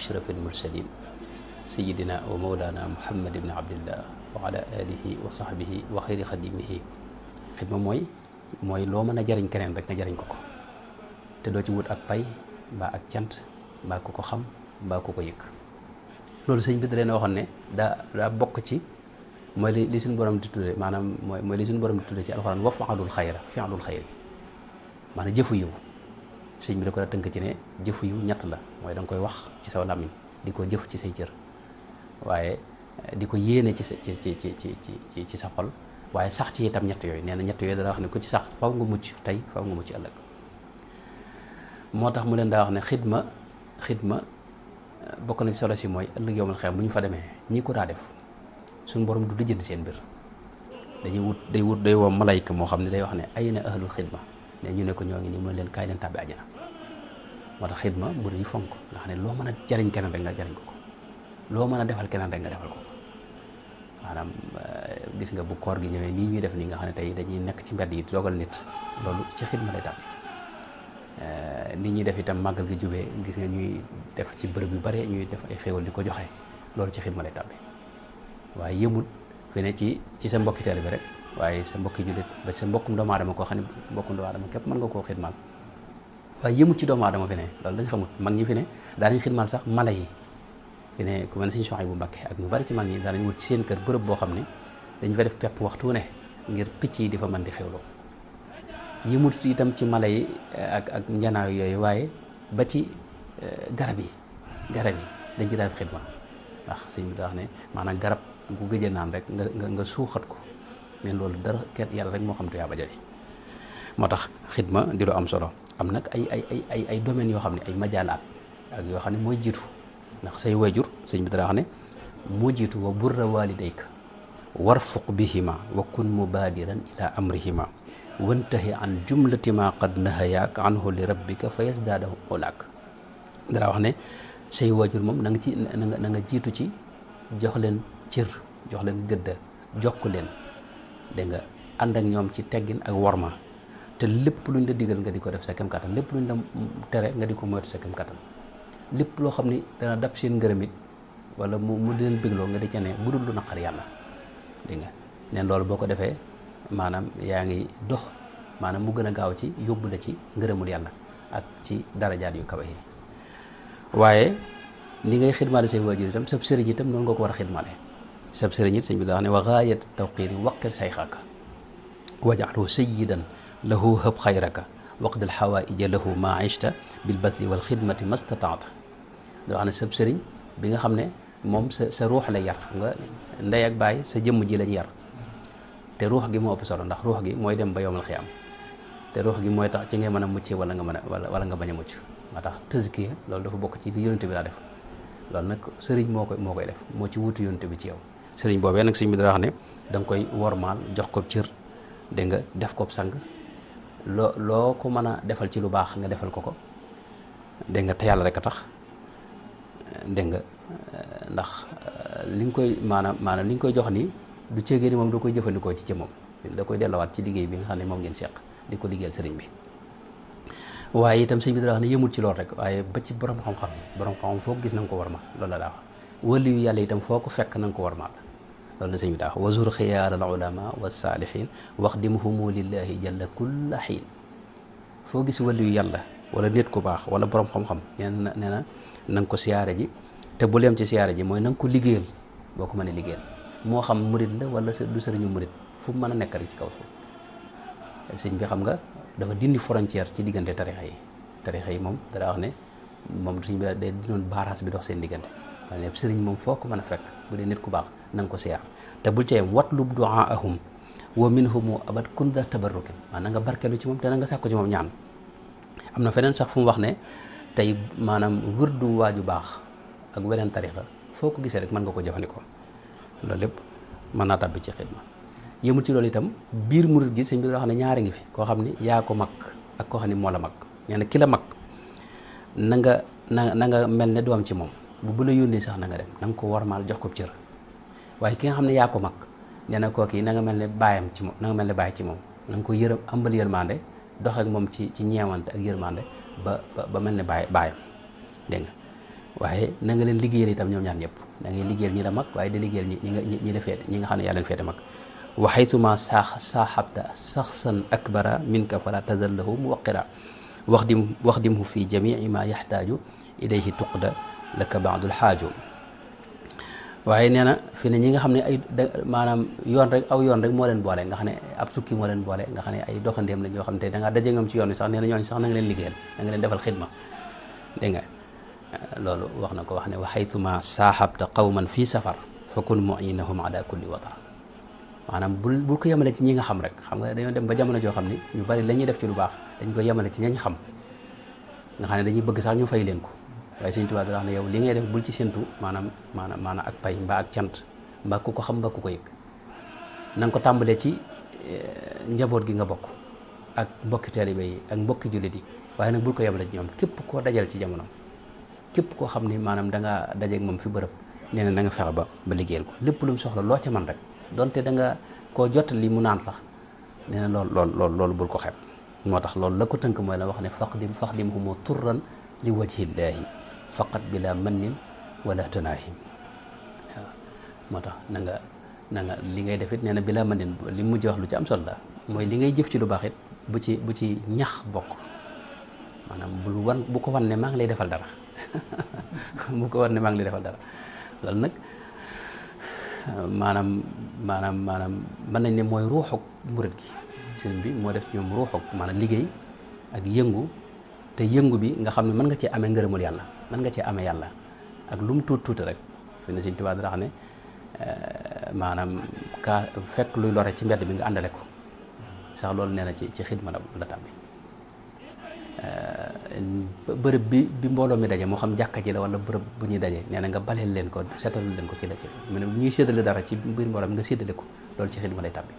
ashrafil mursalin sayidina wa mawlana muhammad ibni abdillah wa ala alihi wa sahbihi wa xayri xadimihi. xidma mooy loo mën a jariñ keneen rek nga jariñ ko te doo ci wut ak pay mbaa ak cant mbaa ku ko xam mbaa ku ko yëg. loolu sëñ bi da leen waxoon ne daa bokk ci mooy li suñu borom di tudde maanaam mooy li suñu borom di tudde ci alxuraan wa fa'alul xayra fi'lul xayri maanaam jëfu yiw. sëñ bi da ko daa tënk ci ne jëfu yiw ñett la mooy da nga koy wax ci saw làmmiñ di ko jëf ci say cër waaye di ko yéene ci sa ci sa xol waaye sax ci itam ñett yooyu nee na ñett yooyu dana wax ne ku ci sax faw nga mucc tey faw nga mucc ëllëg. moo tax mu leen daa wax ne xidma bokk na ci solo si mooy ëllëg yowmal xew bu ñu fa demee ñi ko daa def suñu borom du lijjanti seen mbir day woo malayka moo xam ne day wax ne ayna ahlul xidma ne ñu ne ko ñoo ngi nii mu ne leen kaay leen tàbbi àjjana. moo tax xidma bu ñu fonk nga xam ne loo mën a jariñ keneen rek nga jariñ ko loo mën a defal keneen rek nga defal ko maanaam gis nga bu koor gi ñëwee nii ñuy def nii nga xam ne tey dañuy nekk ci mbedd yi di dogal nit loolu ci xidma lay tàbbi. nit ñi def itam màggal gi jubee gis nga ñuy def ci bërëb yu bare ñuy def ay xéewal di ko joxe loolu ci xidma lay tàbbi waaye yëmul fi ne ci sa mbokki taalibe bi rek waaye sa mbokki jullit ba sa mbokkum doomu aadama koo xam ne mbokkum doomu aadama képp mën nga koo xidmaal waaye yëmul ci doomu aadama fi ne loolu dañ xamut mag ñi fi ne daanañ xidmaal sax mala yi fi ne ku mel ne Sëñ Suhaybu Mbàkke ak ñu bari ci mag ñi daanañ wut ci seen kër bërëb boo xam ne dañu fa def pepp waxtu ne ngir picc yi di fa mën di xewloo yëmut si itam ci mala yi ak njanaaw yooyu waaye ba ci garab yi dañ ci daan xidma ndax sëñ bi daa wax ne maanaam garab gu gëj a naan rek nga suuxat ko mais loolu dara kenn yàlla rek moo xam te yaa ba jëli moo tax xidma di lu am solo am nag ay domaines yoo xam ne ay majaalaat ak yoo xam ne mooy jiitu ndax say wayjur sëñ bi daa wax ne moo jiitu wa burra walidayka warfuq bihima wa kun mubadiran ila amrihima wantahi an jumlati ma qad nahayaak anhu li rabbika fa yasdaada ulaak dara wax ne say waajur moom na nga jiitu ci jox leen cër jox leen gëdda jokk leen dégg nga ànd ak ñoom ci teggin ak worma te lépp luñ la digal nga di ko def sa kem kattan lépp luñ la tere nga di ko moytu sa kem kattan lépp loo xam ni dana dab seen ngërëm it wala mu di leen bégloo nga di ca ne bu dul lu naqar yàlla dégg nga neen loolu boo ko defee maanaam yaa ngi dox maanaam mu gën a gaaw ci yóbbu la ci ngërëmul yàlla ak ci darajaat yu kawe yi waaye ni ngay xidmaale say waajur itam sab sëriñ itam noonu nga ko war a xidmaale sab sëriñ it sëñ bi daa wax ne wa gaayat tawqiiri waqir sayxaka waj'alhu sayyidan lahu hëb xayraka waqdal xawaaija lahu ma ishta bil basli wal xidmati mastataata daa wax ne sab sëriñ bi nga xam ne moom sa ruux lay yar xam nga ndey ak baay sa jëmm ji lañ yar te ruux gi moo ëpp solo ndax ruux gi mooy dem ba yowmal xiyaam te ruux gi mooy tax ci ngay mën a mucc wala nga bañ a mucc moo tax tëskiya loolu dafa bokk ci li yonent bi daa def loolu nag sëriñ moo koy def moo ci wutu yonent bi ci yow sëriñ boobee nag sëriñ bi dara wax ne da nga koy wormaal jox ko cër dégg nga def ko sang loo ko mën a defal ci lu baax nga defal ko dégg nga te yàlla rek a tax dégg nga ndax li nga koy maanaam li nga koy jox nii du ceegee ni moom da koy jëfandikoo ci jëmmam da koy delluwaat ci liggéey bi nga xam ne moom ngeen seq di ko liggéeyal sëriñ bi waaye itam sëñ bi dara wax ne yëmul ci lool rek waaye ba ci borom xam-xam yi borom xam-xam foo ko gis na nga ko warmaal loolu la daa wax wali yu yàlla itam foo ko fekk na nga ko warmaal loolu la sëñ bi daa wax wazur xiyaar al ulama wa saalihin waxdimhumu lillahi jalla kulla xiin foo gis wali yu yàlla wala nit ku baax wala borom xam-xam nee na na nga ko siyaare ji te bu leem ci siyaare ji mooy na nga ko liggéeyal boo ko mënee liggéeyal moo xam murit la wala du sëriñu murit fu mu mën a nekk rek ci kaw suuf sëñ bi xam nga dafa dindi frontière ci diggante tarixa yi moom dara wax ne moom sëñ bi day dinoon baaraas bi dox seen diggante waaye ne sëriñ moom foo ko mën a fekk bu dee nit ku baax na nga ko siyaar te bul cayem watlub duaahum wa minhumu abad kunda tabarrukin maa na nga barkeelu ci moom te na nga sàkku ci moom ñaan am na feneen sax fu mu wax ne tey maanaam wërdu waaju baax ak weneen tarixa foo ko gisee rek mën nga ko jëfandikoo loolu lépp mën naa tàbbi ci xidma yëmul ci loolu itam biir murit gi sëñ bi doo xam ne ñaari ngi fi koo xam ni yaa ko mag ak koo xam ni moo la mag nee na ki la mag na nga mel ne doom ci moom bu la yónnee sax na nga dem na nga ko warmaal jox ko cër waaye ki nga xam ne yaa ko mag nee na kooki na nga mel ne baayam ci moom na nga mel ne baay ci moom na nga ko yërëm ambal yërmande dox ak moom ci ñeewante ak yërmande ba mel ne baayam dégg nga waaye na nga leen liggéeyal itam ñoom ñaar ñëpp da ngay liggéeyal ñi la mag waaye di liggéeyal ñi la féete ñi nga xam ne yaa leen féete mag wa xaytuma saaxabta saxsan akbara minka fala tazallahu muwaqira waxdimhu fi jamii ma yaxtaaju ilayhi tuqda laka baadul xaaju waaye nee na fi ne ñi nga xam ne ay maanaam yoon rek aw yoon rek moo leen boole nga xam ne ab sukki moo leen boole nga xam ne ay doxandéem la ñoo xam ne da ngaa daje ñoom ci yoon wi sax nee na ñooñu sax na nga leen liggéeyal na nga leen defal xidma dégg nga loolu wax na ko wax ne wa xaytuma saaxabta qawman fii safar fa kun muinahum ala kulli watar maanaam bul ko yemale ci ñi nga xam rek xam nga dañoo dem ba jamono joo xam ni ñu bari la ñuy def ci lu baax dañ ko yemale ci ñañ xam nga xam ne dañuy bëgg sax ñu fay leen ko waaye Sëñ Tuubaa da wax ne yow li ngay def bul ci séntu maanaam ak pay mbaa ak cant mbaa ku ko xam mbaa ku ko yëg na nga ko tàmbalee ci njaboot gi nga bokk ak mbokki taalibe yi ak mbokki jullit yi waaye nag bul ko yemale ci ñoom képp koo dajal ci jamono képp koo xam ni maanaam da nga dajeeg moom fi bërëb nee na nga fexe ba liggéeyal ko lépp lu mu soxla loo ca man rek donte da nga koo jottali mu naan sax nee na loolu bul ko xeeb moo tax loolu la ko tënk mooy la wax ne faxdim humu turran li wajhillaahi faqat bila mannin wala tanaahi waaw moo tax na nga li ngay def it nee na bila mannin li mujj wax lu ci am solo la mooy li ngay jëf ci lu baax it bu ci ñax bokk maanaam bu ko wan ne maa ngi lay defal dara bu ko wan ne maa ngi lay defal dara loolu nag maanaam mën nañ ne mooy ruuxuk murit gi sëriñ bi moo def ci ñoom ruuxuk maanaam liggéey ak yëngu te yëngu bi nga xam ne mën nga cee amee ngërëmul yàlla mën nga cee amee yàlla ak lu mu tuuti rek fi ne Sëriñ Tuubaa dara xam ne maanaam fekk luy lore ci mbedd bi nga àndale ko sax loolu nee na ci xidma la tàbbi bërëb bi mbooloo mi daje moo xam jàkka ji la wala bërëb bu ñuy daje nee na nga baleel leen ko seetal leen ko ci la mu ne ñuy séddale dara ci biir mbooloo mi nga séddale ko loolu ci xidma lay tàbbi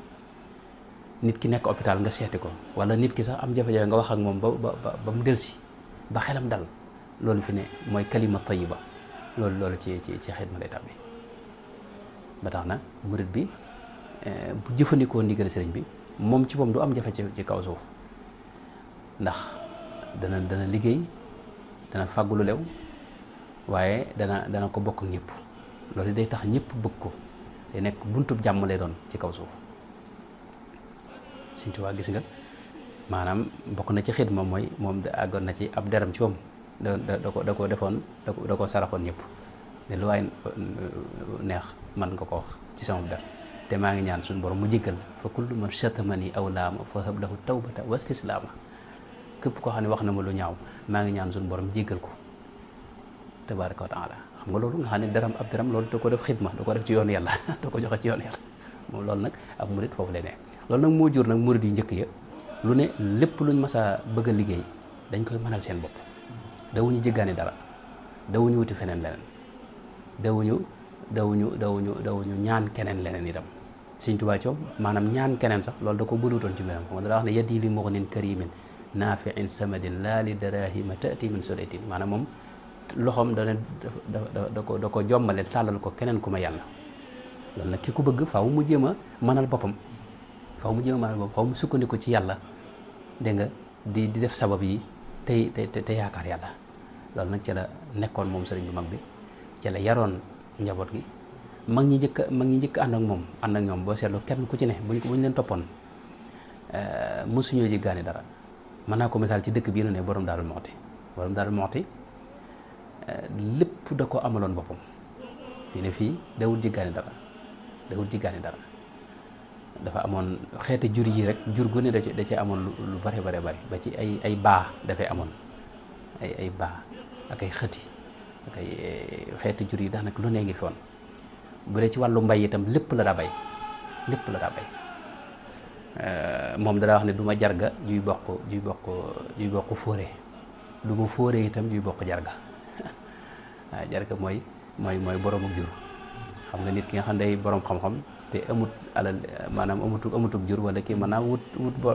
nit ki nekk hôpital nga seeti ko wala nit ki sax am jafe-jafe nga wax ak moom ba mu delsi ba xelam dal loolu fi ne mooy kalima tayiba loolu ci xidma lay tàbbi ba tax na murit bi bu jëfandikoo ndigal sëriñ bi moom ci moom du am jafe ci kaw suuf ndax dana liggéey dana fàggu lu lew waaye dana ko bokk ak ñëpp loolu day tax ñëpp bëgg ko day nekk buntub jàmm lay doon ci kaw suuf Sëñ Tuubaa gis nga maanaam bokk na ci xidma mooy moom da àggoon na ci ab deram ci moom da ko defoon da ko saraxoon ñëpp ne lu waay neex man nga ko wax ci sama der te maa ngi ñaan suñu borom mu jéggal fa kullu man shatamani aw laama fa hab lahu tawbata wa istislaama képp koo xam ne wax na ma lu ñaaw maa ngi ñaan suñu borom jéggal ko tabaaraka wa taala xam nga loolu nga xam ne ab deram loolu da ko def xidma da ko def ci yoonu yàlla da ko joxe ci yoonu yàlla moom loolu nag ab murit foofu lay ne loolu nag moo jur nag murit yu njëkk ya lu ne lépp luñ mas a bëgg a liggéey dañ koy mënal seen bopp dawuñu jéggaani dara dawuñu wuti feneen leneen dawuñu ñaan keneen leneen itam Sëñ Tuubaa ci maanaam ñaan keneen sax loolu da ko bëluutoon ci mbiram xam nga daa wax ne yaddi li mughnin karimin naafiin samadin laa li darahima taati min sodaytin maanaam moom loxoom da ko jommale tàllal ko keneen ku ma yàlla loolu nag ki ku bëgg faaw mu jéem a mënal boppam faaw mu sukkandiku ci yàlla dégg nga di def sabab yi te yaakaar yàlla loolu nag ci la nekkoon moom sëriñ bu mag bi ci la yaroon njaboot gi mag ñi njëkk ànd ak moom ànd ak ñoom boo seetloo kenn ku ci ne buñ leen toppoon mosuñoo jéggaani dara mën naa ko misaal ci dëkk bii nu ne borom Daaru Muxti lépp da ko amaloon boppam fii dawul jéggaani dara dafa amoon xeeti jur yi rek jur gu ne da ci amoon lu bare ba ci ay baa dafay amoon ay baa ak ay xëti ak ay xeeti jur yi daanaka lu ne ngi fi woon bu dee ci wàllu mbay itam lépp la daa bay moom dara wax ne du ma jarga juy bokk fóore du ma fóore itam juy bokk jarga waaw jarga mooy borom ak jur xam nga nit ki nga xam ne day borom xam-xam te amut alal maanaam amutuk jur wala kii mën naa wut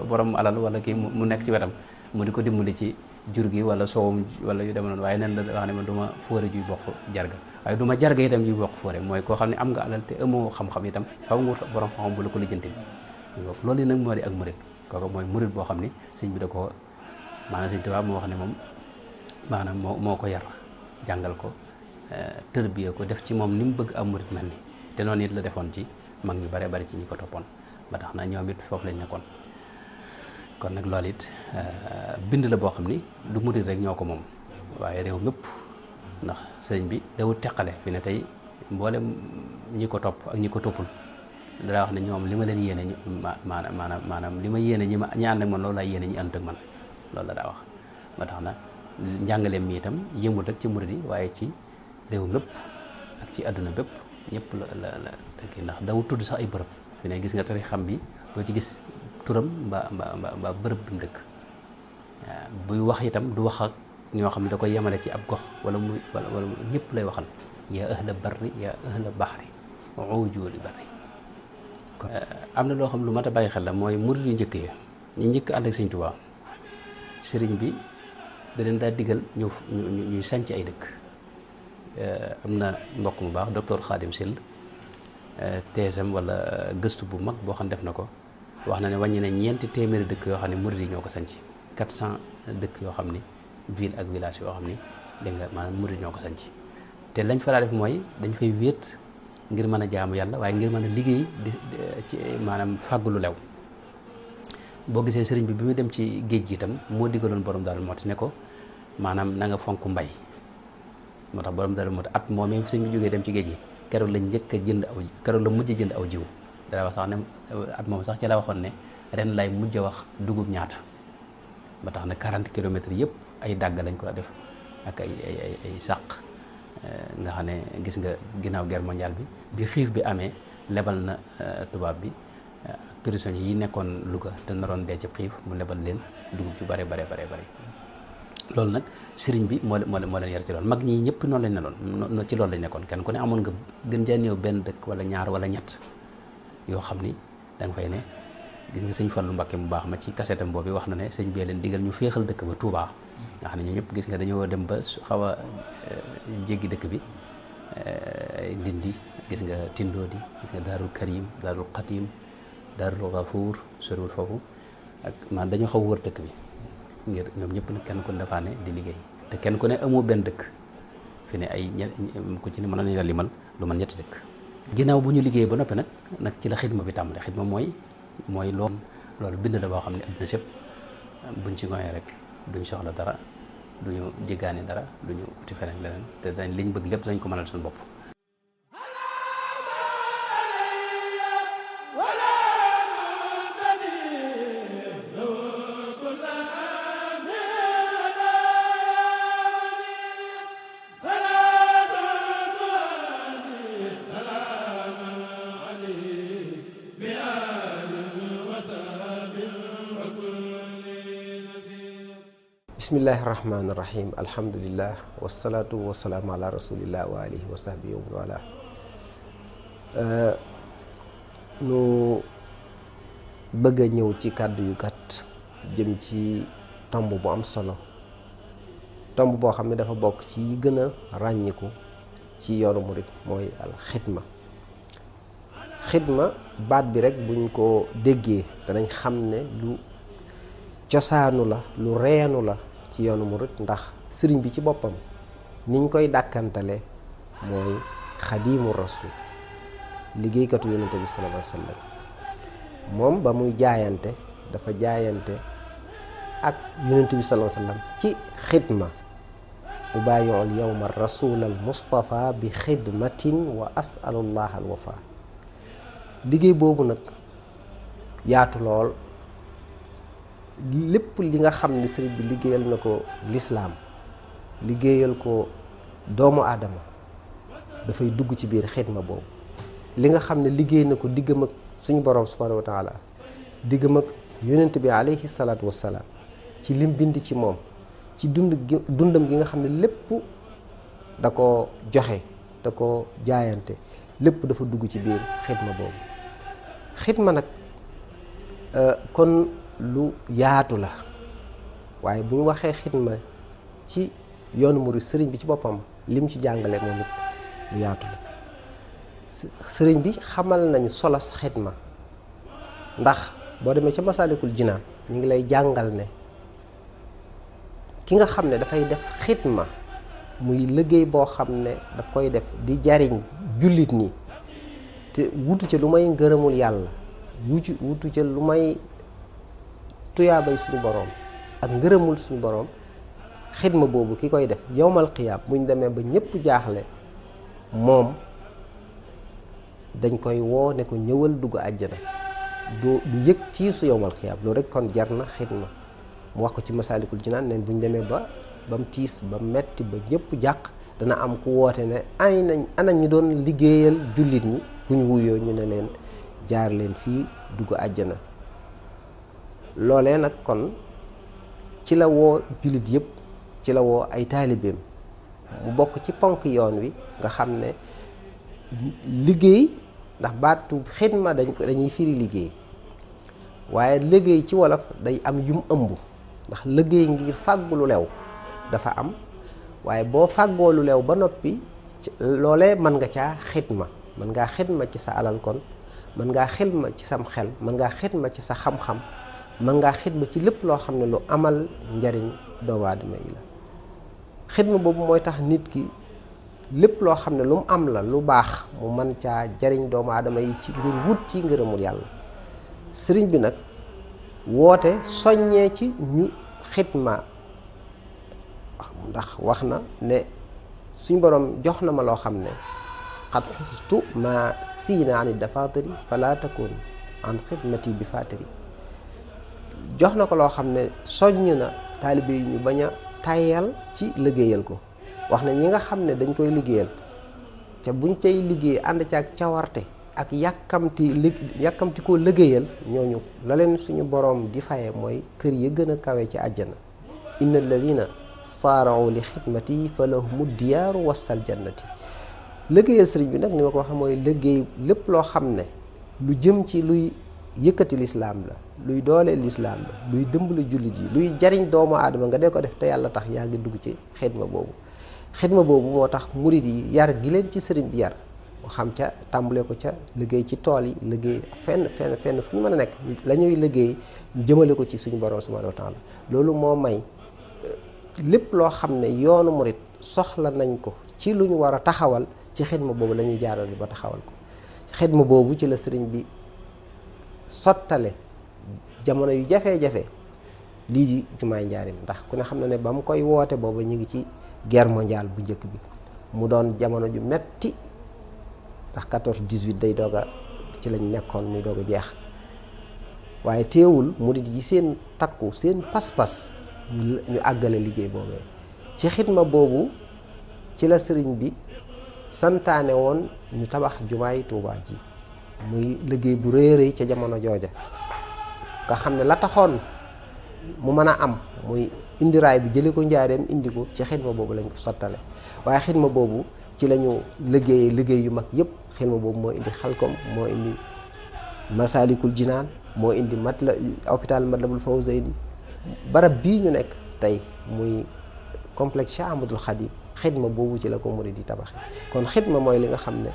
borom alal wala kii mu nekk ci wetam mu di ko dimbali ci jur gi wala soowum wala yu deme noonu waaye nen la wax ne man du ma fóore juy bokk jarga waaye du ma jarga itam juy bokk fóore mooy koo xam ne am nga alal te amoo xam-xam itam xaw nga wut borom xam-xam bu la ko lijjanti loolu yi nag moo di ak murit kooku mooy murit boo xam ni sëñ bi da ko maanaam Sëñ Tuubaa moo wax ne moom maanaam moo ko yar jàngal ko tërbiya ko def ci moom ni mu bëgg am murit mel ni te noonu it la defoon ci mag ñu bare bari ci ñi ko toppoon ba tax na ñoom it foofu lañ nekkoon. kon nag loolu it bind la boo xam ni du murit rek ñoo ko moom waaye réew mépp ndax sëriñ bi dawut teqale fi ne tey mboolem ñi ko topp ak ñi ko toppul dara wax ne ñoom li ma leen yéene maanaam li ma yéene ñi ànd ak man loolu laay yéene ñi ànd ak man loolu la daa wax ba tax na njàngaleem mi itam yëmul rek ci murit yi waaye ci réew mépp ak ci àdduna bépp ñëpp la tekki ndax daw tudd sax ay bërëb fi ne gis nga tari xam bi doo ci gis turam mbaa bërëb bi mu dëkk buy wax itam du wax ak ñoo xam ne da koy yemale ci ab gox wala ñëpp lay waxal yaa ahla barri yaa ahla bahri ujuuli barri am na loo xam lu mat a bàyyi xel la mooy murit yu njëkk yi ñu njëkk ànd ak Sëñ Tuubaa sëriñ bi da leen daa digal ñuy sanc ay dëkk am na mbokk mu baax docteur Khadim Sill teesam wala gëstu bu mag boo xam def na ko wax na ne wàññi na ñeenti téeméeri dëkk yoo xam ne murit yi ñoo ko sanc 400 dëkk yoo xam ni ville ak village yoo xam ni dégg nga maanaam murit ñoo ko sanc te lañ fa daa def mooy dañ fay wéet ngir mën a jaamu yàlla waaye ngir mën a liggéey ci maanaam fàggulu lew boo gisee sëriñ bi muy dem ci géej gi itam moo digaloon borom Daaru Muxti ne ko maanaam na nga fonk mbay moo tax borom Daaru Muxti at moomee sëriñ bi jógee dem ci géej gi keroog la njëkk a jënd keroog la mujj jënd aw jiw dara wax sax ne at moom sax ci la waxoon ne ren lay mujj a wax dugub ñaata ba tax na 40 kilomètres yëpp ay dàgg lañ ko la def ak ay sàq nga xam ne gis nga ginnaaw guerre mondiale bi xiif bi amee lebal na tubaab bi prisonniers yi nekkoon Louga te naroon dee ci xiif mu lebal leen dugub ju bare loolu nag sëriñ bi moo leen yar ci loolu mag ñi ñëpp noonu lañ neloon ci loolu lañ nekkoon kenn ku ne amoon nga gën jaa néew benn dëkk wala ñaar wala ñett yoo xam ni da nga fay ne gis nga sëñ Fallu Mbakke mu baax ma ci kasetam boobu wax na ne sëñ bee leen digal ñu féexal dëkk ba Touba nga xam ne ñu ñëpp gis nga dañoo dem ba xaw a jéggi dëkk bi Ndindi gis nga Tindoodi gis nga Daarul Karim Daarul Xatim Daarul Gafuur soriwul foofu ak man dañoo xaw wër dëkk bi ngir ñoom ñëpp nag kenn ku ne dafa ne di liggéey te kenn ku ne amoo benn dëkk fi ne ay ku ci ne mën nañu la limal lu man ñetti dëkk ginnaaw bu ñu liggéey ba noppi nag ci la xidma bi tàmbale xidma mooy loolu bind la boo xam ne adduna sépp buñ ci ngoyee rek duñ soxla dara duñu jéggaani dara duñu uti feneen leneen te dañ liñ bëgg lépp dañ ko mënal suñu bopp bismillahi rahmaani rahim alhamdulillah wasalaatu wasalaamu ala rasulillah wa alihi wa sahbihi wa wala nu bëgg a ñëw ci kàddu yu gàtt jëm ci tomb bu am solo tomb boo xam ne dafa bokk ci yi gën a ràññiku ci yoonu murit mooy al xidma baat bi rek buñ ko déggee danañ xam ne lu cosaanu la lu reenu la ci yoonu murit ndax sëriñ bi ci boppam niñ koy dàkkantale mooy xadiimu rasul liggéeykatu yonente bi sallallahu alayhi wa sallam moom ba muy jaayante dafa jaayante ak yonente bi sallallahu alayhi wa sallam ci xidma ubaayi'ul yawma rasul al mustafa bi xidmatin wa as'alullah al wafa liggéey boobu nag yaatu lool lépp li nga xam ne sëriñ bi liggéeyal na ko lislaam liggéeyal ko doomu aadama dafay dugg ci biir xidma boobu li nga xam ne liggéey na ko diggam ak suñu borom subhanahu wa taala diggam ak yonent bi alayhi salaatu wassalaam ci lim bind ci moom ci dundam gi nga xam ne lépp da ko joxe da ko jaayante lépp dafa dugg ci biir xidma boobu xidma nag kon lu yaatu la waaye bu ñu waxee xidma ci yoonu murid sëriñ bi ci boppam lim ci jàngale moom it lu yaatu la sëriñ bi xamal nañu solos xidma ndax boo demee ca Masaalikul Jinaan ñu ngi lay jàngal ne ki nga xam ne dafay def xidma muy liggéey boo xam ne daf koy def di jariñ jullit ñi te wutu ca lu may ngërëmul yàlla wutu ca lu may tuyaabay suñu boroom ak ngërëmul suñu boroom, xidma boobu ki koy def yowmal qiyaam buñ demee ba ñëpp jaaxle moom dañ koy woo ne ko ñëwal dugg àjjana du yëg tiisu yowmal qiyaam. loolu rek kon jar na xidma. mu wax ko ci Masaalikul Jinaan neen buñ demee ba mu tiis ba metti ba ñëpp jàq dana am ku woote ne ana ñi doon liggéeyal jullit ñi, buñ wuyoo ñu ne leen jaar leen fii dugg àjjana. loolee nag kon ci la woo jullit yëpp, ci la woo ay taalibeem mu bokk ci ponk yoon wi nga xam ne liggéey, ndax baatu xidma dañuy firi liggéey, waaye liggéey ci wolof day am yum ëmb. ndax liggéey ngir fàggu lu lew dafa am, waaye boo fàggoo lu lew ba noppi loolee mën nga caa xidma. mën ngaa xidma ci sa alal, kon mën ngaa xidma ci sam xel, mën ngaa xidma ci sa xam-xam, mën ngaa xidma ci lépp loo xam ne lu amal njariñ doomu aadama yi la. xidma boobu mooy tax nit ki lépp loo xam ne lu mu am la lu baax mu mën caa jariñ doomu aadama yi ci ngir wut ci ngërëmul yàlla. sëriñ bi nag woote soññee ci ñu xidma, ndax wax na ne suñ boroom jox na ma loo xam ne xat xustu ma siina ani dafatiri fala takun an xidmati bi fatiri. jox na ko loo xam ne soññ na taalibe yi ñu bañ a tàyyal ci liggéeyal ko. wax na ñi nga xam ne dañ koy liggéeyal te buñ cay liggéey ànd ci ak cawarte ak yàkkamti koo liggéeyal, ñooñu la leen suñu boroom di faye mooy kër ya gën a kawe ci àjjana. inna alladina saara'u li xidmati fa lahumu diyaaru wasal jannati. liggéeyal sëriñ bi nag ni ma ko waxee mooy liggéey lépp loo xam ne lu jëm ci luy yëkkati lislaam la, luy dooleel lislaam la, luy dimbali jullit yi, luy jariñ doomu aadama nga dee ko def te yàlla tax, yaa ngi dugg ci xidma boobu. xidma boobu moo tax murit yi yar gi leen ci sëriñ bi yar, moo xam ca tàmbale ko ca liggéey ci tool yi, liggéey fenn fu ñu mën a nekk la ñuy liggéey jëmale ko ci suñu borom subhanahu wa taala. loolu moo may lépp loo xam ne yoonu murit soxla nañ ko ci lu ñu war a taxawal, ci xidma boobu la ñuy jaarale ba taxawal ko. xidma boobu ci la sëriñ bi sottale jamono yu jafe-jafe lii di jumaay njaarim, ndax ku ne xam na ne ba mu koy woote boobu ñu ngi ci guerre mondiale bu njëkk bi, mu doon jamono ju metti ndax 14-18 day doog a ci lañ nekkoon muy doog a jeex. waaye teewul murid yi seen takku, seen pas-pas ñu àggale liggéey boobee. ci xidma boobu ci la sëriñ bi santaane woon ñu tabax jumaay Tuubaa ji, muy liggéey bu rëy a rëy ca jamono jooja, nga xam ne la taxoon mu mën a am muy indi raay bi jële ko njaareem indi ko ci xidma boobu lañ ko sottale. waaye xidma boobu ci la ñu liggéey yu mag yëpp. xidma boobu moo indi Xelkom, moo indi Masaalikul Jinaan, moo indi hôpital Matlabul Fawzayni, barab bii ñu nekk tey muy complexe Cheikh Ahmadul Khadim. xidma boobu ci la ko murid yi tabaxe. kon xidma mooy li nga xam ne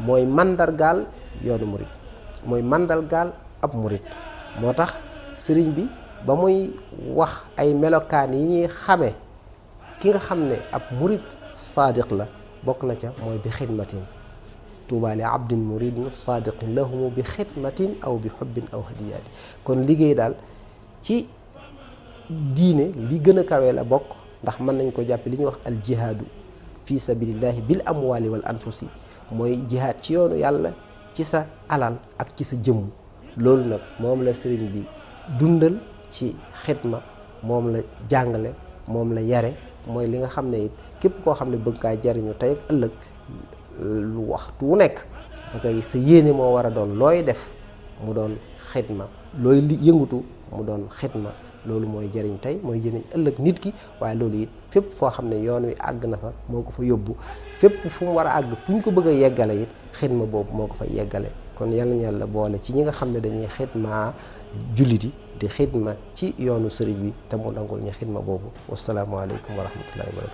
mooy mandargaal yoonu murid, mooy mandargaal ab murid. moo tax sëriñ bi ba muy wax ay melokaan yi ñuy xame ki nga xam ne ab murid saadiq la, bokk na ca mooy bi xidmatin. tuuba li abdin muridin saadiqin lahumu bi xidmatin aw bi xubbin aw hadiyaati. kon liggéey daal ci diine li gën a kawee la bokk, ndax mën nañ ko jàppe li ñuy wax al jihaadu fi sabilillahi bil amwali wal anfusi, mooy jihaad ci yoonu yàlla ci sa alal ak ci sa jëmm. loolu nag moom la sëriñ bi dundal ci xidma, moom la jàngale, moom la yare. mooy li nga xam ne it képp koo xam ne bëgg kaa jariñu tey ak ëllëg, lu waxtu wu nekk da ngay sa yéene moo war a doon looy def mu doon xidma, looy yëngutu mu doon xidma. loolu mooy jëriñ tey, mooy jëriñ ëllëg nit ki. waaye loolu it fépp foo xam ne yoon wi àgg na fa moo ko fa yóbbu, fépp fu mu war a àgg fu ñu ko bëgg a yeggale it xidma boobu moo ko fa yeggale. kon yal nañu yàlla boole ci ñi nga xam ne dañuy xidma julliti di xidma ci yoonu sëriñ bi te mu nangul ñu xidma boobu. wasalaamualeykum wa rahmatullahi wa barakatu.